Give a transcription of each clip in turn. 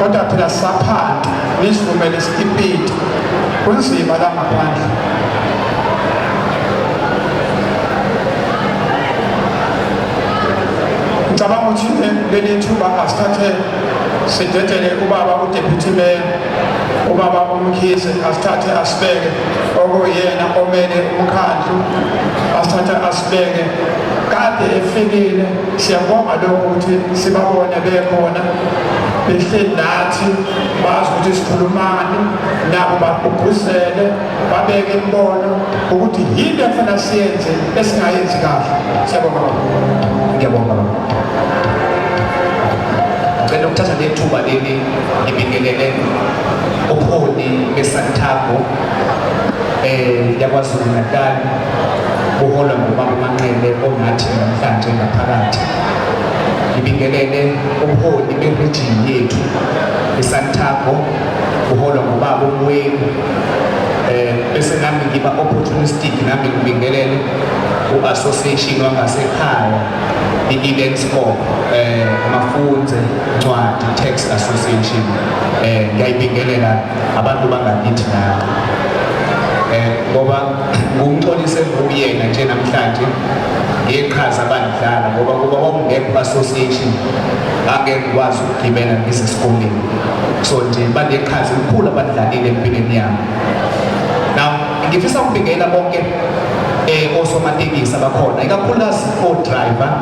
Kodwa phela sisaphanda, nisivumele sikipite, kunzima la ngaphandle. Ngicabanga ukuthi leli thuba asithathe sidedele ubaba uDeputy Mayor, ubaba uMkhize, asithathe asibeke okuyena omele umkhandlu, asithathe asibeke. Kade efikile, siyabonga lokho ukuthi sibabone bekhona behleli nathi, bazi ukuthi sikhulumani nabo, bagqugquzele, babeke imibono ukuthi yini ekufanele siyenze esingayenzi kahle. Siyabonga baba. Ngiyabonga baba. Ngicela ukuthatha leli thuba leli ngibingelele ubuholi beSantago yaKwaZulu Natal, buholwa ngubaba uManqele onathi namhlanje ngaphakathi. Ngibingelele ubuholi be-region yethu iSantago, buholwa ngubaba uMweni. Bese nami ngiba opportunistic, nami ngibingelele u-association wangasekhaya i-Elandskop, Mafunze Ncwadi Tax Association. Ngiyayibingelela abantu bangakithi nami, ngoba ngumxolise nguyena nje namhlanje ngeqhaza abandidlala, ngoba kuba kwakungekho association ngake ngikwazi ukugibela ngize esikoleni. So nje baneqhaza elikhulu abadlalile empilweni yami. Now ngifisa ukubingela bonke osomatekisi abakhona, ikakhulukazi o-driver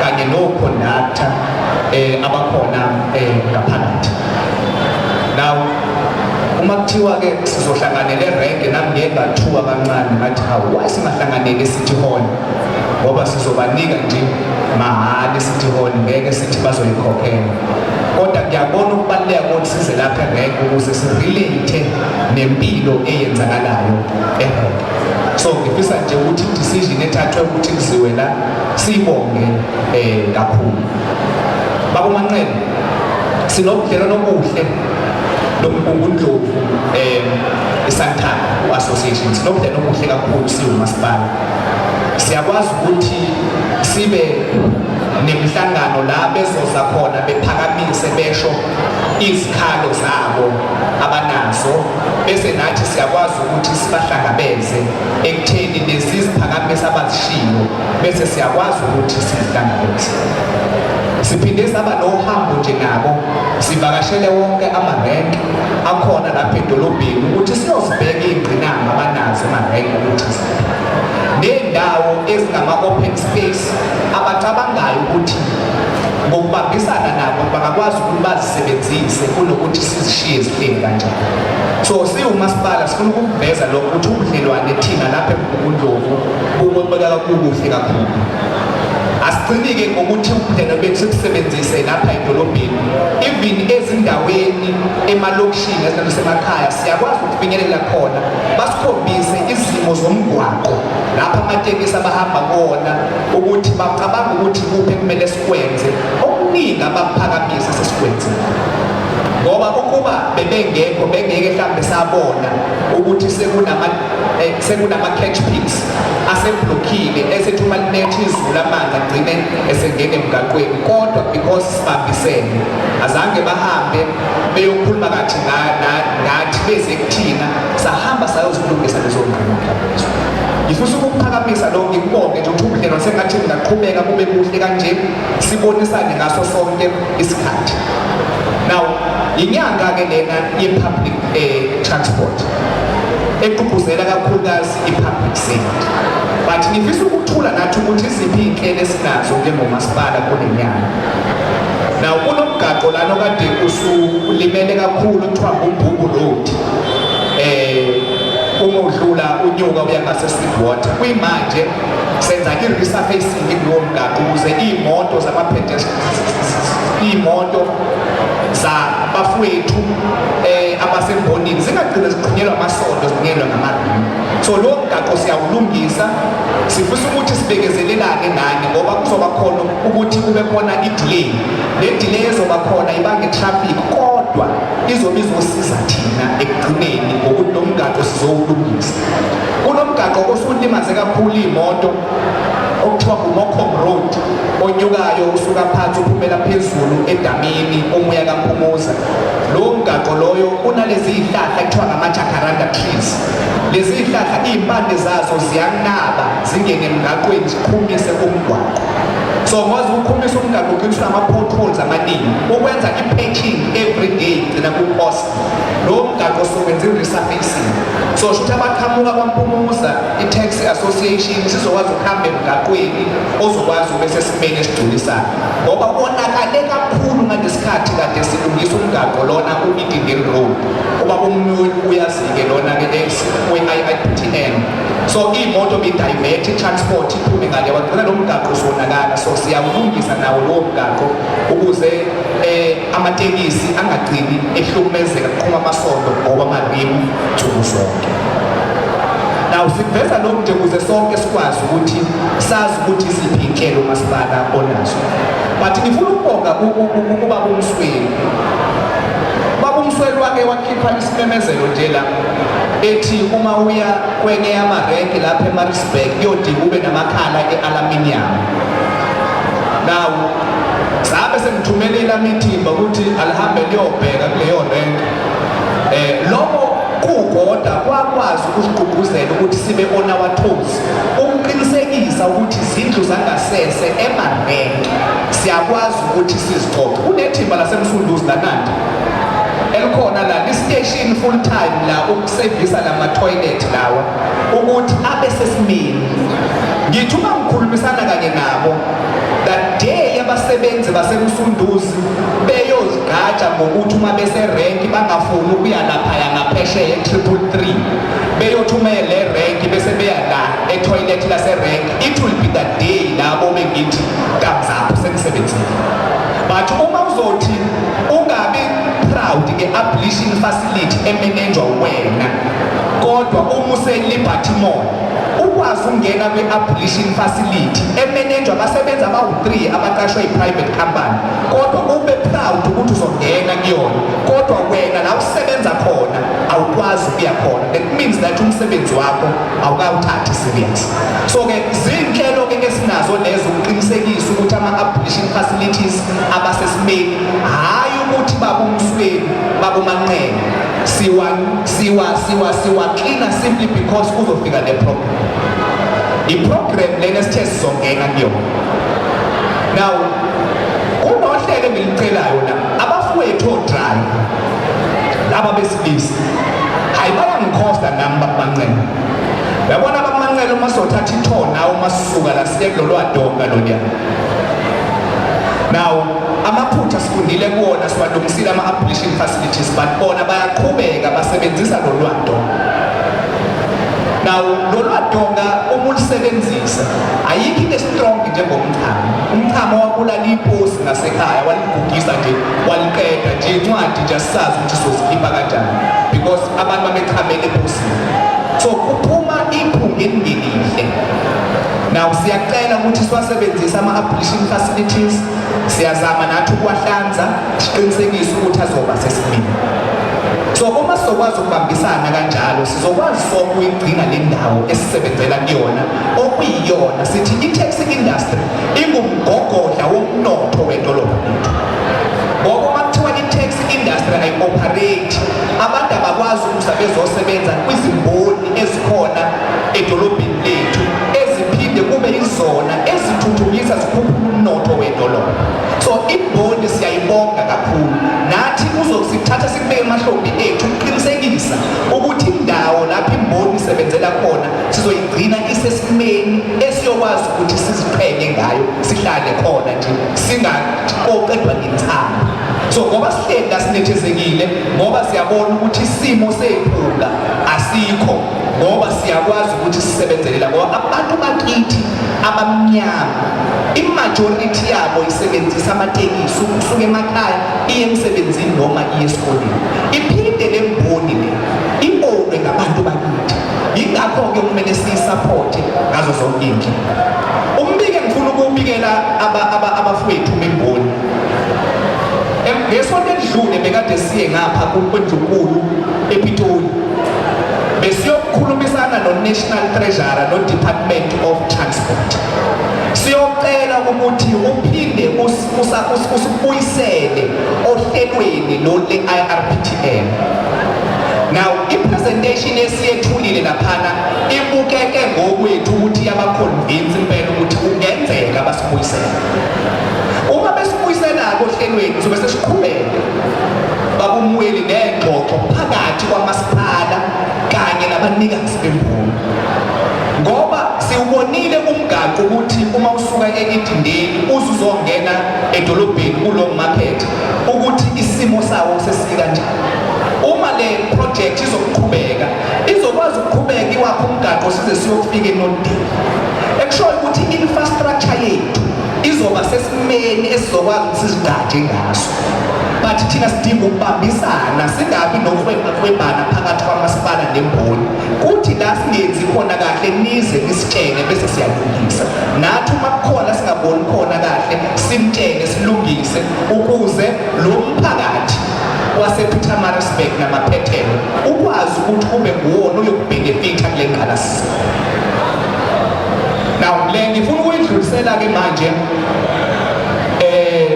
kanye no-conductor abakhona ngaphakathi. Now uma kuthiwa-ke sizohlanganela erenke, nami ngeke ngathuka kancane, ngathi hawu, why singahlanganeli e-City Hall? Ngoba sizobanika nje mahhala e-City Hall, ngeke sithi bazoyikhokhela. Kodwa ngiyabona ukubaluleka kokuthi size lapha erenke ukuze si-relate nempilo eyenzakalayo erenke. So ngifisa nje ukuthi i-decision ethathwe ukuthi kuziwe la siyibonge kakhulu. Bakumanqele, sinobudlelwano obuhle noMgungundlovu, iSantago Association, sinobudlelwano obuhle kakhulu siwumasipala. Siyakwazi ukuthi sibe nemihlangano la bezoza khona bephakamise besho izikhalo zabo abanazo, bese nathi siyakwazi ukuthi sibahlangabeze ekutheni lezi ziphakamiso abazishilo bese siyakwazi ukuthi sizihlangabeze. Siphinde saba nohambo nje nabo, sivakashele wonke amarenki akhona lapha edolobheni ukuthi siyozibheka iy'ngqinamba abanazo emarenki, ukuthi ziphi ney'ndawo ezingama-open space abacabangayo ukuthi ngokubambisana nabo bangakwazi ukuthi bazisebenzise kunokuthi sizishiye zihleli kanjalo. So siwumasipala sifuna ukukuveza lokho ukuthi ubudlelwane thina lapha eMgungundlovu bubonakala kukuhle kakhulu. Asigcinike ngokuthi ubudlelwane bethu sibusebenzise lapha edolobheni, even ezindaweni emalokishini nasemakhaya siyakwazi ukufinyelela khona, basikhombise izimo zomgwaqo lapha amatekisi abahamba kuwona, ukuthi bacabanga ukuthi kuphi ekumele sikwenze. Okuningi abakuphakamise sesikwenzile, ngoba ukuba bebengekho bengeke mhlawumbe sabona ukuthi sekunama catch pits aseblockile, esethi uma linetha izulu amanzi agcine esengena emgaqweni. Kodwa because sibambisene, azange bahambe beyokhuluma kathi ngathi, beze kuthina, sahamba sayozilungisa lezo ngqinamba lezo. Ngifisa ukuphakamisa lo, ngikubonge nje ukuthi ubudlelwano sengathi bungaqhubeka bube buhle kanje, sibonisane ngaso sonke isikhathi. Now inyanga-ke lena ye-public transport egqugquzela kakhulukazi i-public safety, but ngifisa ukuthula nathi ukuthi iziphi iy'nhlelo esinazo njengomasipala kule nyanga. Now kunomgaqo lana okade usulimele kakhulu, kuthiwa nguMbubu Road, uma udlula unyuka uya ngase-Sweetwater. Kuyimanje senza i-resurfacing kulowo mgaqo ukuze iy'moto iy'moto zabafowethu abasembonini zingagcine ziqhunyelwa amasondo, ziqhunyelwa ngamarimu. So lowo mgaqo siyawulungisa. Sifisa ukuthi sibekezelelane nani, ngoba kuzoba khona ukuthi kube khona i-delay. Le delay ezoba khona ibanga i-traffic, kodwa izobe izosiza thina ekugcineni ngokuthi lo mgaqo sizowulungisa. Kunomgaqo osulimaze kakhulu iy'moto okuthiwa nguMocom Road, onyukayo usuka phansi uphumela phezulu edamini omuya kaMphumuza. mgaqo loyo kunalezi zihlahla kuthiwa ngama-jacaranda trees. Lezi zihlahla iy'mpande zazo ziyanaba zingene emgaqweni ziqhumise umgwaqo. So ngoze ukuqhumisa umgaqo ugcina unama-potholes amaningi, ukwenza i-patching every day gcina ku-cost. Lowo mgaqo sokwenza i-resurfacing, so shuthi abaqhamuka kwaMpumuza i-taxi association sizokwazi ukuhamba emgaqweni ozokwazi ube sesimeni esigculisayo, ngoba wonakale kakhulu ngalesikhathi kade silungisa umgaqo lona u-Edendale Road. Ubaba uMnweni uyazi-ke lona-ke we-IIPTN. So iy'moto bi-divert i-transport iphume ngale, wagcina lo mgaqo usonakala. So siyawulungisa nawo lowo mgaqo ukuze amatekisi angagcini ehlukumezeka kuqhuma amasondo ngoba amarimu nsuku zonke. Now sikuveza lokhu nje ukuze sonke sikwazi ukuthi sazi ukuthi iziphi iy'nhlelo umasipala onazo. But ngifuna ukubonga ubaba uMsweli. Ubaba uMsweli wake wakhipha isimemezelo nje la ethi uma uya kwenye yamarenki lapha eMaritzburg kuyodinga ube namakhala e-aluminium. Now sabe sengithumelile amithimba ukuthi alihambe liyobheka kuleyo renki. Lokho kugoda kwakwazi ukusigqugquzela ukuthi sibe on our toes ukuqinisekisa ukuthi izindlu zangasese emarenki siyakwazi ukuthi sizicoce. Kunethimba laseMsunduzi lanandi elikhona la li-station full time la ukusevisa lama toilet lawa ukuthi abe sesimeni. Ngithi uma ngikhulumisana kanye nabo that day, abasebenzi baseMsunduzi beyozigqaja ngokuthi uma beserenki bangafuni ukuya laphaya ngaphesheya e-333, beyothumela le renki bese beya la e-toilet laserenki. It will be the day labo bengithi thumbs up, senisebenzile. But uma uzothi ungabi proud nge-ablution facility emanejwa wena, kodwa uma use-Liberty Mall ukwazi ukungena kwi-ablution facility emanejwa abasebenzi abawu-3 abaqashwe i-private company, kodwa ube proud ukuthi uzongena kuyona, kodwa wena la usebenza khona awukwazi ukuya khona, that means that umsebenzi wakho awukawuthathi serious. So-ke zinhlelo-ke esinazo lezo ukuqinisekisa ukuthi ama-ablution facilities abasesimeni, hhayi ukuthi babuMsweli, babuManqele, siwa siwa siwa siwa-cleana simply because kuzofika le program, i-program lena esithe sizongena kuyona. Now kunohlelo engilicelayo la, abafowethu o-driver laba besilisa, hayi, bayangikhosta nami bakuManqele. Uyabona bakuManqele, uma sothatha i-tour nawe, uma sisuka la siye kulolwa donga loluya. Now amaphutha sifundile kuwona, siwalungisile ama-ablution facilities, but bona bayaqhubeka basebenzisa lolwa donga. Now lolwa donga uma ulisebenzisa, ayikho into e-strong njengomchamo. Umchamo wabulala iposi ngasekhaya, waligugisa nje, waliqeda nje. Incwadi nje asisazi ukuthi sizozikhipha kanjani because abantu babechamele eposini, so kuphuma iphunga elingelihle. Now siyacela ukuthi siwasebenzise ama-ablution facilities, siyazama nathi ukuwahlanza, siqinisekise ukuthi azoba sesimeni. So uma sizokwazi ukubambisana kanjalo, sizokwazi sonke ukuyigcina le ndawo esisebenzela kuyona, okuyiyona sithi i-taxi industry ingumgogodla womnotho wedolobha lethu. Ngoba uma kuthiwa i-taxi industry ayi-operate, abantu abakwazi ukuza bezosebenza kwizimboni ezikhona edolobheni lethu, eziphinde kube izona ezithuthukisa zikhuphula umnotho wedolobha. So imboni siyayibonga kakhulu nathi, kuzosithatha sikubeke emahlombe ethu ukuqinisekisa ukuthi indawo lapho imboni isebenzela khona sizoyigcina isesimeni esiyokwazi ukuthi siziqhenye ngayo, sihlale khona nje singaqoqedwa ngenthamba. So ngoba sihleli la sinethezekile, ngoba siyabona ukuthi isimo sephunga asikho, ngoba siyakwazi ukuthi sisebenzele la, ngoba abantu bakithi abamnyama i-majority yabo isebenzisa amatekisi ukusuka emakhaya iye emsebenzini noma iye esikoleni. Iphinde le mboni le ibonwe ngabantu bakithi, yingakho-ke kumele siyi-supporte ngazo zonke iy'ndlela. Umbike engifuna ukuwubikela abafowethu bemboni, ngesonto elidlule bekade siye ngapha kwendlunkulu ePitoli, besiyokhulumisana noNeya. National Treasurer no Department of Transport, siyocela ukuthi uphinde usibuyisele ohlelweni lo le-IRPTM. Now i-presentation esiyethulile laphana ibukeke ngokwethu ukuthi yaba-convince impela ukuthi kungenzeka basibuyisele. Uma besibuyisela-ke ohlelweni, sobe sesiqhubeka, babumweli, nengxoxo phakathi kwamasipala kanye nabanikazi bemboni, ngoba siwubonile umgaqo ukuthi uma usuka e-Edendale uze uzongena edolobheni ku-Long Market ukuthi isimo sawo sesikanjani. Uma le project izoqhubeka, izokwazi ukuqhubeka iwakho umgaqo size siyofika eNorthdale, ekushoyo ukuthi i-infrastructure yethu izoba sesimeni esizokwazi ukuthi sizigqaje ngaso. But thina sidinga ukubambisana, singabi nokuhwebana phakathi kwamasipala nemboni, kuthi la singenzi khona kahle nize nisitshele bese siyalungisa. Nathi uma kukhona singaboni khona kahle, simtshele, silungise, ukuze lo mphakathi wasePietermaritzburg namaphethelo ukwazi ukuthi ube nguwona oyoku-benefitha kule ngqalasizinda. Now le ngifuna ukuyidlulisela ke manje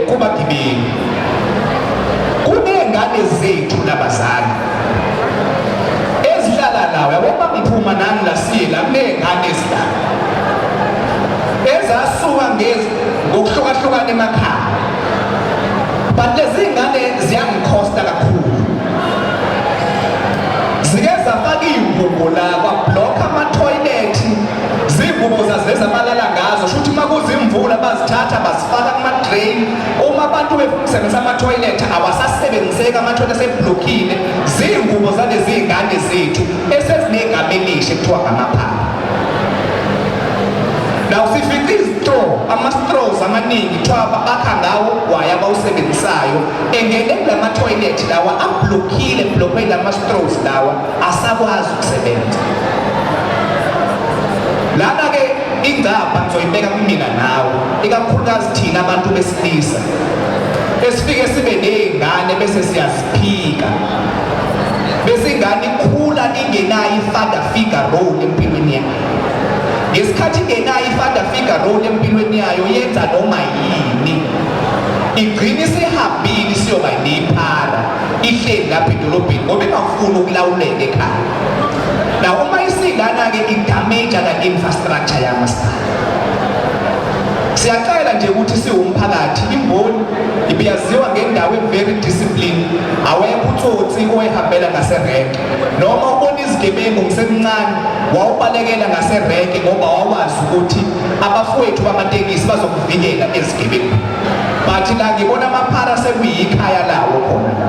kubagibeli. Kuney'ngane zethu nabazali ezihlala lawo, yabo, bangiphuma nani la, siye la, kuney'ngane ezilala ezasuka ngokuhlukahlukana emakhaya, but lezi ngane ziyangi-costa kakhulu. Zike zafaka iy'ngubo la, kwa-blocka ama-toilet, zingubo zazilezi abalala ngazo. Shuthi uma kuza imvula bazithatha bazifaka kuma-drain. Uma abantu befuna ukusebenzisa ama-toilet, awasasebenziseki ama-toilet, ase-blockile. Zingubo zalezi y'ngane zethu esezinegama elisha ekuthiwa ngamaphara. Now sifica izi-straw, ama-straws amaningi, kuthiwa bakha ngawo ugwayi abawusebenzisayo, engene kulama-toilet lawa a-blockile, blockwe lama-straws lawa, asakwazi ukusebenza. Lana-ke ingcapha ngizoyibeka kumina nawe, ikakhulukazi thina abantu besilisa esifike sibe ney'ngane bese siyaziphika, bese ingane ikhula ingenayo i-father figure role empilweni yayo. Ngesikhathi ingenayo i-father figure role empilweni yayo, yenza noma yini, igcina isihambile isiyoba nephara, ihleli lapha edolobheni ngoba ingafuni ukulawuleka ekhaya. Na uma isilana-ke i-damage la infrastructure yamasipala. Siyacela nje ukuthi siwumphakathi, imboni ibiyaziwa ngendawo e-very discipline, awekho utsotsi owehambela ngaserenke noma ubona izigebengu. Ngisemncane wawubalekela ngaserenke ngoba wawazi ukuthi abafowethu bamatekisi bazokuvikela ezigebengu, but la ngibona amaphara sekuyikhaya lawo khona la.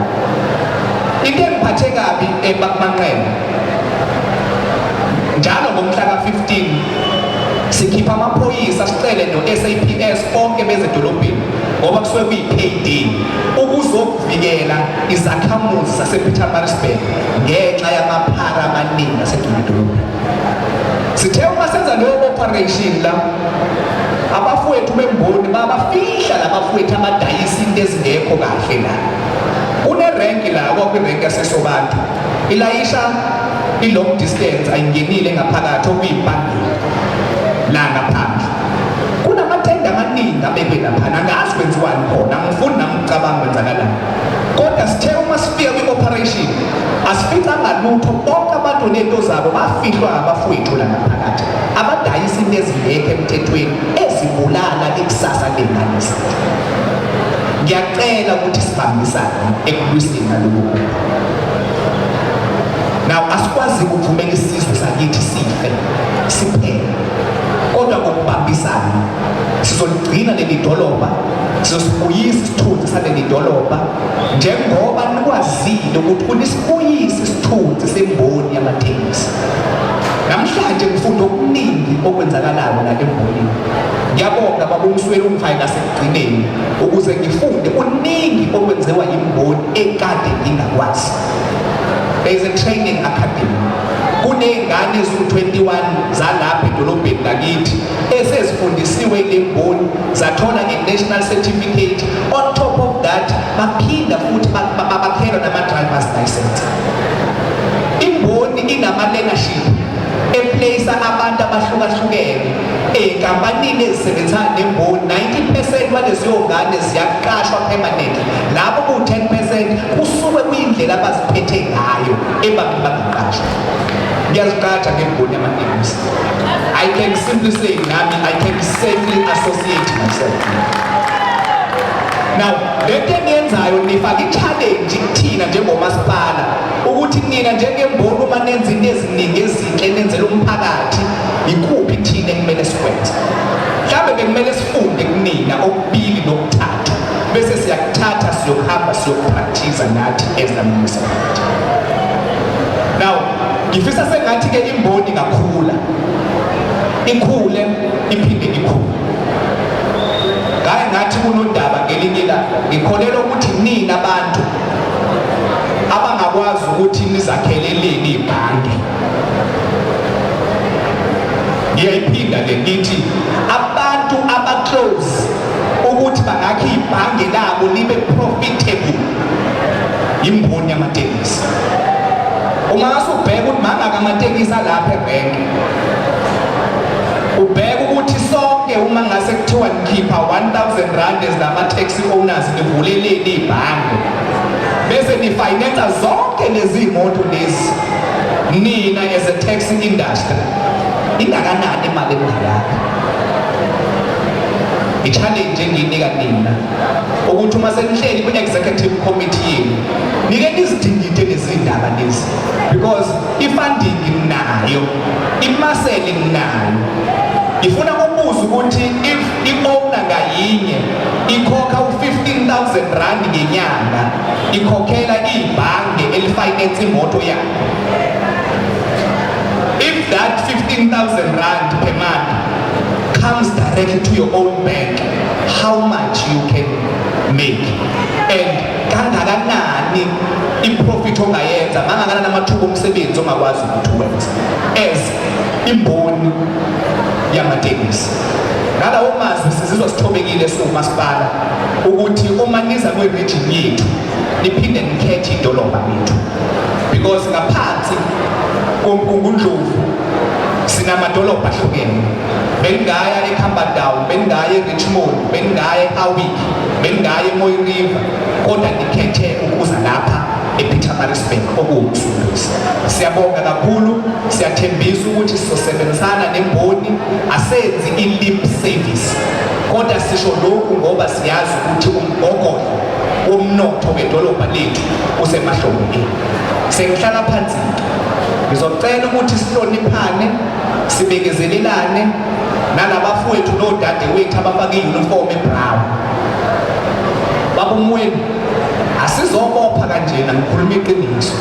Into engiphathe kabi ebakumanqele, njalo ngomhla ka-15 sikhipha amaphoyisa, sicele no-SAPS bonke bezedolobheni, ngoba kusuke kuyi-payday, ukuzokuvikela izakhamuzi zasePietermaritzburg ngenxa yamaphara amaningi asedolobheni. Sithe uma senza leyo operation la, abafowethu bemboni babafihla labafowethu abadayisa into ezingekho kahle. La kunerenki la, kwakwirenki yaseSobantu, ilayisha i-long distance, ayingenile ngaphakathi, okuyimpangelo la ngaphandle kunamathenda amaningi abekwe laphana, angazi kwenziwani khona, angifuni nami ukucabanga kwenzakalani. Kodwa sithe uma sifika kwi-operation asificanga lutho, bonke abantu nento zabo bafihlwa abafowethu la ngaphakathi abadayisa into ezingekho emthethweni ezibulala ikusasa ley'ngane zethu. Ngiyacela ukuthi sibambisane ekulwiseni nalobu bubi. Now asikwazi ukuvumela isizwe sakithi sife siphele, kodwa ngokubambisana sizoligcina leli dolobha, sizosibuyisa isithunzi saleli dolobha njengoba nikwazile ukuthi unisibuyise isithunzi semboni yamatekisi. Namhlanje ngifunda okuningi okwenzakalayo la embonini. Ngiyabonga baba uMsweli, ungifake ngasekugcineni ukuze ngifunde kuningi okwenziwa imboni ekade ngingakwazi. There is a training academy, kuney'ngane eziwu-21 zalapha edolobheni lakithi esezifundisiwe le mboni, zathola nge-national certificate. On top of that baphinda futhi bakhelwa nama-drivers license. Imboni inama-learnership e-place. Ey'nkampanini ezisebenzisana nemboni, 90% waleziyo ngane ziyaqashwa permanently. Labo ku-10% kusuke kuyindlela abaziphethe ngayo ebabili bangaqashwa. Ngiyazigqaja ngemboni yamatekisi. I can simply say nami I can safely associate myself. Now, lento eniyenzayo nifaka i-challenge kuthina njengomasipala ukuthi nina njengemboni uma nenza into eziningi ezinhle nenzela umphakathi, ikuphi thina ekumele sikwenze? Mhlawumbe bekumele sifunde kunina okubili nokuthathu bese siyakuthatha siyokuhamba siyokupractice nathi as the municipality. Now, ngifisa sengathi ke imboni ingakhula, ikhule iphinde ikhule. Ngaye ngathi kunondaba ngelinye ilanga, ngikholelwa ukuthi nina abantu abangakwazi ukuthi nizakhele leni ibhange. Ngiyayiphinda le ngithi abantu aba-close ukuthi bangakha ibhange labo libe profitable imboni yamatekisi. Uma ngase ubheke ukuthi mangaka amatekisi alapha erenki, ubheke ukuthi sonke uma ngase kuthiwa nikhipha 1000 rand as nama-taxi owners nivuleleni ibhange bese nifinansa zonke lezi moto lezi, nina as a taxi industry ingakanani imali eningayakha? I-challenge engiyinika nina ukuthi uma senihleli kwi-executive committee yenu nike nizidingide lezi ndaba lezi, because i-funding nginayo, imaseli nginayo. Ngifuna ukubuza ukuthi if i-owner ngayinye ikhokha u-15,000 rand ngenyanga ikhokhela ibhange elifinance imoto yayo, if that 15,000 rand per month comes directly to your own bank, how much you can make and kangakanani i-profit ongayenza, mangakanani amathuba omsebenzi ongakwazi ukuthi uwenze as imboni yamatekisi. Ngalawo mazwi, sizizwa sithobekile siwumasipala ukuthi uma niza kwi-region yethu niphinde nikhethe idolobha lethu, because ngaphansi koMgungundlovu sinamadolobha ahlukene. Bengingaya eCamperdown, bengingaya eRichmond, bengingaya eHowick, bengingaya eMooi River, kodwa nikhethe ukuza lapha ePietermaritzburg okuwuMsunduzi. Siyabonga kakhulu, siyathembisa ukuthi sizosebenzisana nemboni. Asenzi i-lip service, kodwa sisho lokhu ngoba siyazi ukuthi umgogodlo womnotho wedolobha lethu usemahlombe enu. Sengihlala phansi, ngizocela ukuthi sihloniphane, sibekezelelane nalabafowethu nodadewethu abafake i-uniform ebrown. Baba uMweni, asizobopha kanjena, ngikhuluma iqiniso,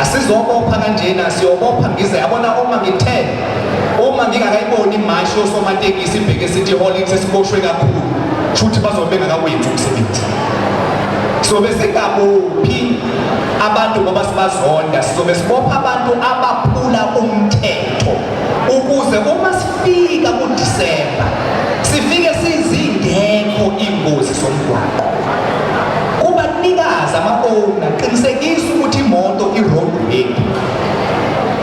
asizobopha kanjena, siyobopha ngize yabona uma ngithe uma ngingakayiboni imashi yosomatekisi ibheke City Hall ithi sesiboshwe kakhulu, shuthi bazobe bengakawenzi umsebenzi. Sobe singabophi abantu ngoba sibazonda, sizobe sibopha abantu abaphula umthetho ukuze uma sifika kuDisemba sifike sizingekho ingozi zomgwaqo. Kubanikazi, ama-owner, qinisekisa ukuthi imoto i-roadworthy,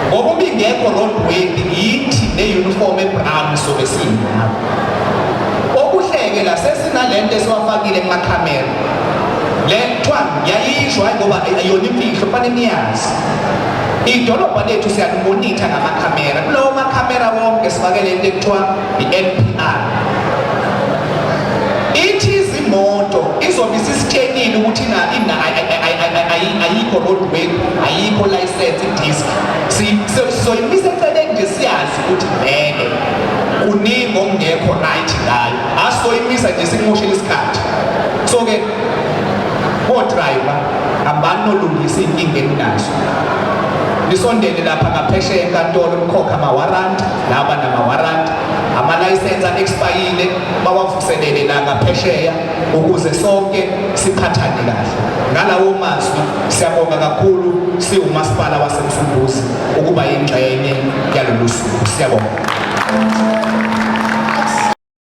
ngoba uma ingekho roadworthy yithi ne-uniform ebrown sobe siyinabo. Okuhleke la sesinalento esiwafakile kumakhamera, le kuthiwa ngiyayisho, hayi ngoba ayona imfihlo, kufanele niyazi. Idolobha lethu siyalimonitha ngamakhamera. Kulowo makhamera wonke sifake lento ekuthiwa i-NPR. Ithi izimoto izobe isisitshenile ukuthi ayikho roadworthy, ayikho license, i-disc sizoyimisa eceleni nje, siyazi ukuthi vele kuningi okungekho right ngayo, asizoyimisa nje sikumoshela isikhathi. So-ke ko-driver, hambani nolungisa iy'nkinga eninazo, nisondele lapha ngaphesheya enkantolo nikhokhe ama-warrant laba nama-warrant, amalayisensi a-expayile bawavuselele la ngaphesheya ukuze sonke siphathane kahle. Ngalawo mazwi, siyabonga kakhulu siwumasipala waseMsunduzi ukuba yingxenye yalolu suku. Siyabonga.